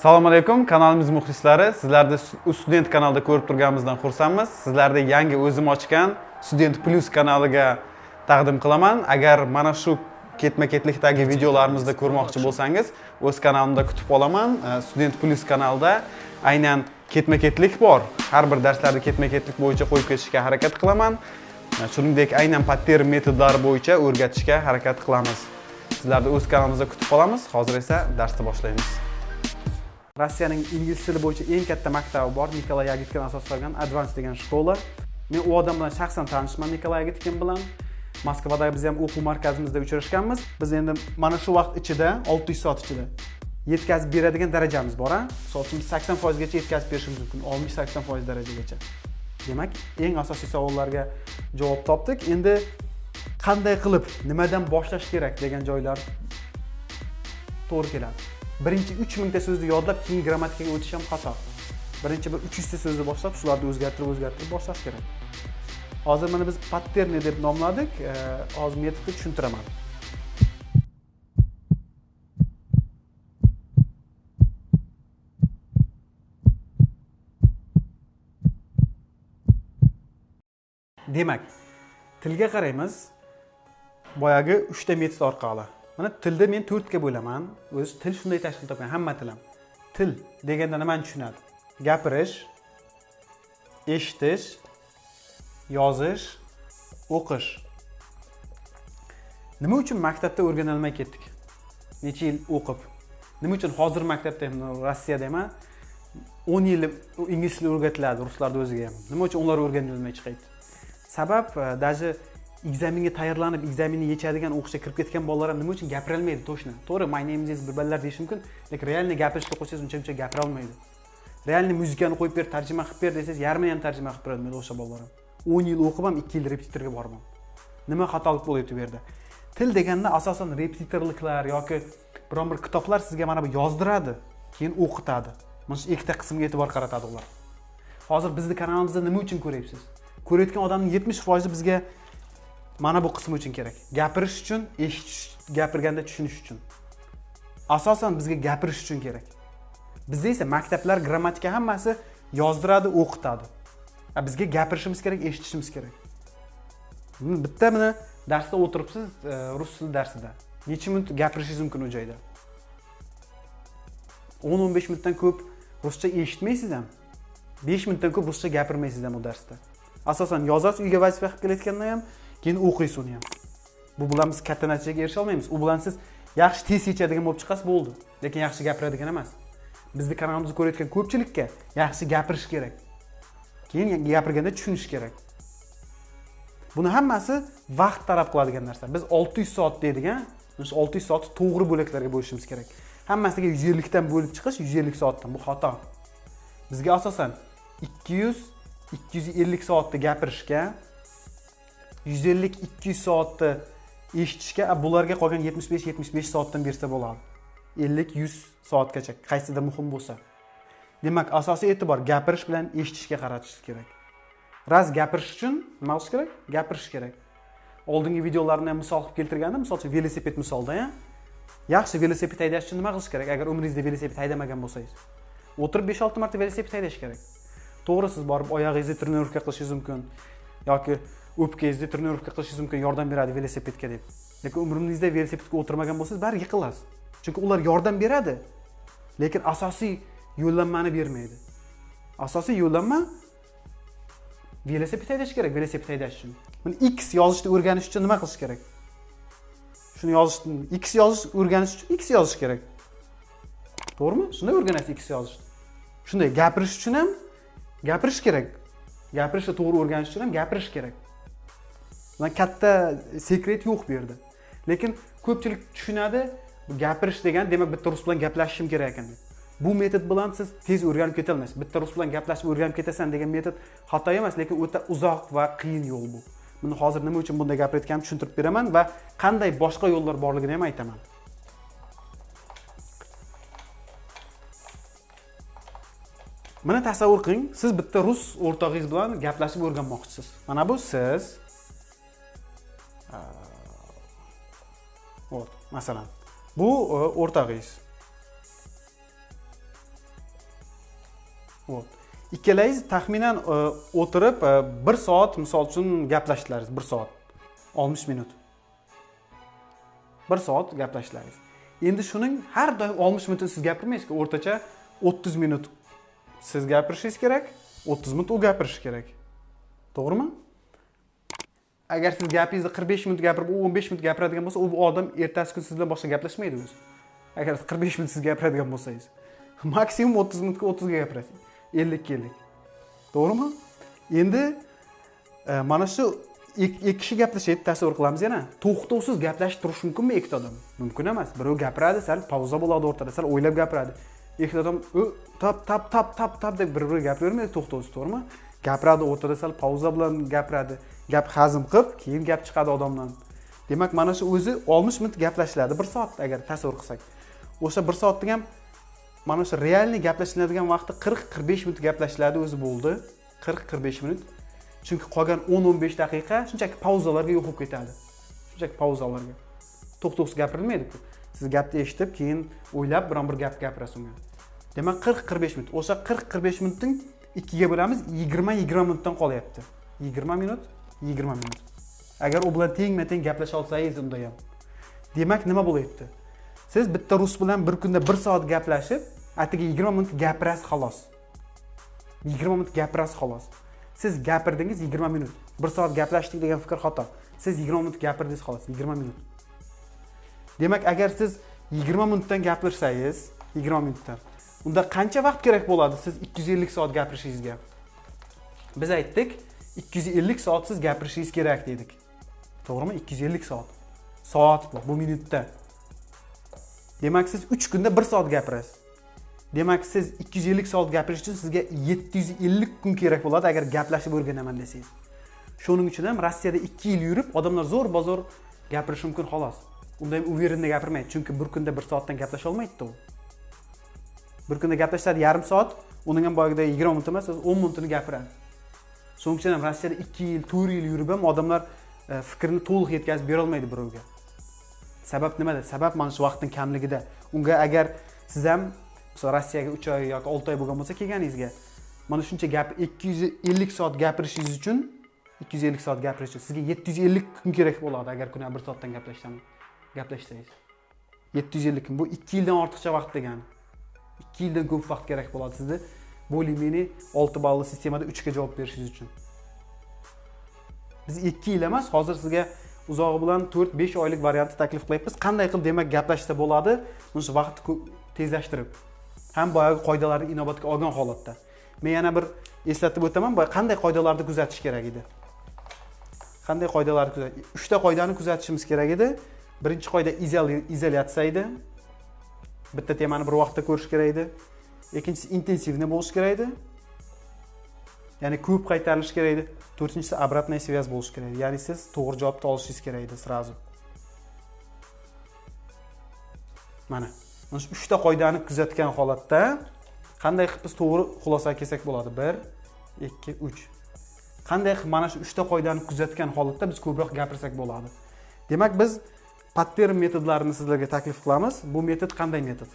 Assalomu alaykum kanalimiz muxlislari. Sizlarni Student kanalida ko'rib turganimizdan xursandmiz. Sizlarni yangi o'zim ochgan Student Plus kanaliga taqdim qilaman. Agar mana shu ketma-ketlikdagi videolarimizni ko'rmoqchi bo'lsangiz, o'z kanalimda kutib qolaman. Student Plus kanalida aynan ketma-ketlik bor. Har bir darslarni ketma-ketlik bo'yicha qo'yib ketishga harakat qilaman. Shuningdek, aynan pattern metodlari bo'yicha o'rgatishga harakat qilamiz. Sizlarni o'z kanalimizda kutib qolamiz. Hozir esa darsni boshlaymiz. Rossiyaning ingliz tili bo'yicha eng katta maktabi bor, Nikolay Yagitkin asos solgan Advance degan школа. Men u odam bilan shaxsan tanishman, Nikolay Yagitkin bilan. Moskvadagi biz ham o'quv markazimizda uchrashganmiz. Biz endi mana shu vaqt ichida, 600 soat ichida yetkazib beradigan darajamiz bor, a? Misol uchun 80% gacha yetkazib berishimiz mumkin, 60-80% darajagacha. Demak, eng asosiy savollarga javob topdik. Endi qanday qilib, nimadan boshlash kerak degan joylar to'g'ri keladi. Birinchi 3000 ta so'zni yodlab, keyin grammatikaga o'tish ham xato. Birinchi bir 300 ta so'zni boshlab, shularni o'zgartirib, o'zgartirib boshlash kerak. Hozir mana biz patterni deb nomladik. Hozir metodni tushuntiraman. Demak, tilga qaraymiz. Boyagi 3 ta metod orqali. Mana tilda men 4 ga bo'laman. O'zi til shunday tashkil topgan, hamma til ham. Til deganda nimani tushunadi? Gapirish, eshitish, yozish, o'qish. Nima uchun maktabda o'rganolmay ketdik? Necha yil o'qib. Nima uchun hozir maktabda ham, Rossiyada ham 10 yil ingliz tili o'rgatiladi, ruslarda o'ziga ham. Nima uchun ular o'rganilmay chiqaydi? Sabab, даже экзамен ga tayyorlanib, экзамен ni yechadigan o'qishga kirib ketgan bolalar ham nima uchun gapira olmaydi точно? To'g'ri, my name is bir ballar deyish mumkin, lekin реально gapirishga qo'ysangiz uncha-muncha gapira olmaydi. Реально muzikani qo'yib ber, tarjima qilib ber desangiz, yarmini ham tarjima qilib berolmaydi o'sha bolalar ham. 10 yil o'qib ham 2 yil repetitorga borman. Nima xatolik bo'lyapti bu yerda? Til deganda asosan repetitorliklar yoki biron bir kitoblar sizga mana bu yozdiradi, keyin o'qitadi. Mana shu ikkita qismga e'tibor qaratadi ular. Hozir bizni kanalimizda nima uchun ko'ryapsiz? Ko'rayotgan odamning 70% bizga mana bu qismi uchun kerak. Gapirish uchun, eshitish, gapirganda tushunish uchun. Asosan bizga gapirish uchun kerak. Bizda esa maktablar, grammatika hammasi yozdiradi, o'qitadi. Bizga gapirishimiz kerak, eshitishimiz kerak. Bitta mana darsda o'tiribsiz, rus tili darsida. Necha minut gapirishingiz mumkin u joyda? 10-15 minutdan ko'p ruscha eshitmaysiz ham. 5 minutdan ko'p ruscha gapirmaysiz ham u darsda. Asosan yozasiz uyga vazifa qilib kelayotganda ham, keyin o'qiysiz uni ham. Bu bilan biz katta natijaga erisha olmaymiz. U bilan siz yaxshi tez yechadigan bo'lib chiqasiz, bo'ldi. Lekin yaxshi gapiradigan emas. Bizni kanalimizni ko'rayotgan ko'pchilikka yaxshi gapirish kerak. Keyin gapirganda tushunish kerak. Buni hammasi vaqt talab qiladigan narsa. Biz 600 soat deydigan, o'sha 600 soatni to'g'ri bo'laklarga bo'lishimiz kerak. Hammasiga 150 dan bo'lib chiqish 150 soatdan, bu xato. Bizga asosan 200, 250 soatni gapirishga, 150, 200 soatni eshitishga, bularga qolgan 75, 75 soatdan bersa bo'ladi. 50, 100 soatgacha qaysida muhim bo'lsa. Demak, asosiy e'tibor gapirish bilan eshitishga qaratish kerak. Raz gapirish uchun nima qilish kerak? Gapirish kerak. Oldingi videolarni ham misol qilib keltirgandim, misol uchun velosiped misolda, ya. Yaxshi velosiped haydash uchun nima qilish kerak? Agar umringizda velosiped haydamagan bo'lsangiz, o'tirib 5-6 marta velosiped haydash kerak. To'g'ri, siz borib oyog'ingizni trenirovka qilishingiz mumkin yoki o'pkangizni trenirovka qilishingiz mumkin, yordam beradi velosipedga deb. Lekin umringizda velosipedga o'tirmagan bo'lsangiz, baribir yiqilasiz. Chunki ular yordam beradi, lekin asosiy yo'llanmani bermaydi. Asosiy yo'llanma velosiped haydash kerak, velosiped haydash uchun. Buni X yozishni o'rganish uchun nima qilish kerak? Shuni yozish, X yozish o'rganish uchun X yozish kerak. To'g'rimi? Shunday o'rganasiz X yozishni. Shunday gapirish uchun ham gapirish kerak. Gapirishni to'g'ri o'rganish uchun ham gapirish kerak. Mana katta sekret yo'q bu yerda. Lekin ko'pchilik tushunadi, bu gapirish degan, demak bitta rus bilan gaplashishim kerak ekan deb. Bu metod bilan siz tez o'rganib keta olmaysiz. Bitta rus bilan gaplashib o'rganib ketasan degan metod xato emas, lekin o'ta uzoq va qiyin yo'l bu. Buni hozir nima uchun bunday gapirayotganimni tushuntirib beraman va qanday boshqa yo'llar borligini ham aytaman. Mana tasavvur qiling, siz bitta rus o'rtog'ingiz bilan gaplashib o'rganmoqchisiz. Mana bu siz. Вот, masalan, bu o'rtog'ingiz. Вот. Ikkalangiz taxminan o'tirib 1 soat misol uchun gaplashdingiz, 1 soat 60 minut. 1 soat gaplashdingiz. Endi shuning har doim 60 minut siz gapirmaysiz-ku, o'rtacha 30 minut siz gapirishingiz kerak, 30 minut u gapirishi kerak. To'g'rimi? Agar siz gapingizni 45 minut gapirib, u 15 minut gapiradigan bo'lsa, u odam ertasi kun siz bilan boshqa gaplashmaydi o'zi. Agar 45 minut siz gapiradigan bo'lsangiz, maksimum 30 minutga 30 ga gapirasiz. 50 ga 50. To'g'rimi? Endi mana shu ikki kishi gaplashaydi, tasavvur qilamiz yana. To'xtovsiz gaplashib turish mumkinmi ikkita odam? Mumkin emas. Birov gapiradi, sal pauza bo'ladi o'rtada, sal o'ylab gapiradi. Ikkita odam tap tap tap tap tap deb bir-biriga gapiravermaydi to'xtovsiz, to'g'rimi? Gapiradi, o'rtada sal pauza bilan gapiradi. Gap hazm qilib, keyin gap chiqadi odamdan. Demak, mana shu o'zi 60 minut gaplashiladi 1 soat agar tasavvur qilsak. O'sha 1 soatning ham mana shu realniy gaplashiladigan vaqti 40-45 minut gaplashiladi o'zi bo'ldi. 40-45 minut. Chunki qolgan 10-15 daqiqa shunchaki pauzalarga yo'qolib ketadi. Shunchaki pauzalarga. To'xtovsiz gapirilmaydi-ku. Siz gapni eshitib, keyin o'ylab biron bir gap gapirasiz unga. Demak, 40-45 minut. O'sha 40-45 minutning 2 ga bo'lamiz, 20-20 minutdan qolyapti. 20 minut, 20 minut. Agar u bilan tengma-teng gaplasha olsangiz unda ham. Demak, nima bo'lyapti? Siz bitta rus bilan bir kunda 1 soat gaplashib, atigi 20 minut gapirasiz xolos. 20 minut gapirasiz xolos. Siz gapirdingiz 20 minut. 1 soat gaplashdik degan fikr xato. Siz 20 minut gapirdingiz xolos, 20 minut. Demak, agar siz 20 minutdan gapirsangiz, 20 minutdan, unda qancha vaqt kerak bo'ladi siz 250 soat gapirishingizga? Biz aytdik, 250 soat siz gapirishingiz kerak dedik. To'g'rimi? 250 soat. Soat bu minutda. Demak, siz 3 kunda 1 soat gapirasiz. Demak, siz 250 soat gapirish uchun sizga 750 kun kerak bo'ladi agar gaplashib o'rganaman desangiz. Shuning uchun ham Rossiyada 2 yil yurib, odamlar zo'r-bazo'r gapirishi mumkin xolos. Unda ham уверенно gapirmaydi, chunki bir kunda 1 soatdan gaplasha olmaydi u. Bir kunda gaplashadi yarim soat, uning ham boyagida 20 minut emas, 10 minutini gapiradi. Shuning uchun ham Rossiyada 2 yil, 4 yil yurib ham odamlar fikrini to'liq yetkazib bera olmaydi birovga. Sabab nimada? Sabab mana shu vaqtning kamligida. Unga agar siz ham misol Rossiyaga 3 oy yoki 6 oy bo'lgan bo'lsa kelganingizga, mana shuncha gap 250 soat gapirishingiz uchun 250 soat gapirish uchun sizga 750 kun kerak bo'ladi agar kuniga 1 soatdan gaplashsangiz. 750 kun bu 2 yildan ortiqcha vaqt degani. 2 yildan ko'p vaqt kerak bo'ladi sizni более-менее 6 balli sistemada 3 ga javob berishingiz uchun. Biz 2 yil emas, hozir sizga uzog'i bilan 4-5 oylik variantni taklif qilyapmiz. Qanday qilib demak gaplashsa bo'ladi? Buni shu vaqtni tezlashtirib, ham boyagi qoidalarni inobatga olgan holatda. Men yana bir eslatib o'taman, boya qanday qoidalarni kuzatish kerak edi? Qanday qoidalarni kuzatish? 3 ta qoidani kuzatishimiz kerak edi. Birinchi qoida izolyatsiya edi. Bitta temani bir vaqtda ko'rish kerak edi. Ikkinchisi intensivni bo'lish kerak edi. Ya'ni ko'p qaytarilish kerak edi. To'rtinchisi обратная связь bo'lish kerak edi. Ya'ni siz to'g'ri javobni olishingiz kerak edi sразу. Mana shu 3 ta qoidani kuzatgan holatda qanday qilib biz to'g'ri xulosaga kelsak bo'ladi? 1 2 3. Qanday qilib mana shu 3 ta qoidani kuzatgan holatda biz ko'proq gapirsak bo'ladi? Demak, biz pattern metodlarini sizlarga taklif qilamiz. Bu metod qanday metod?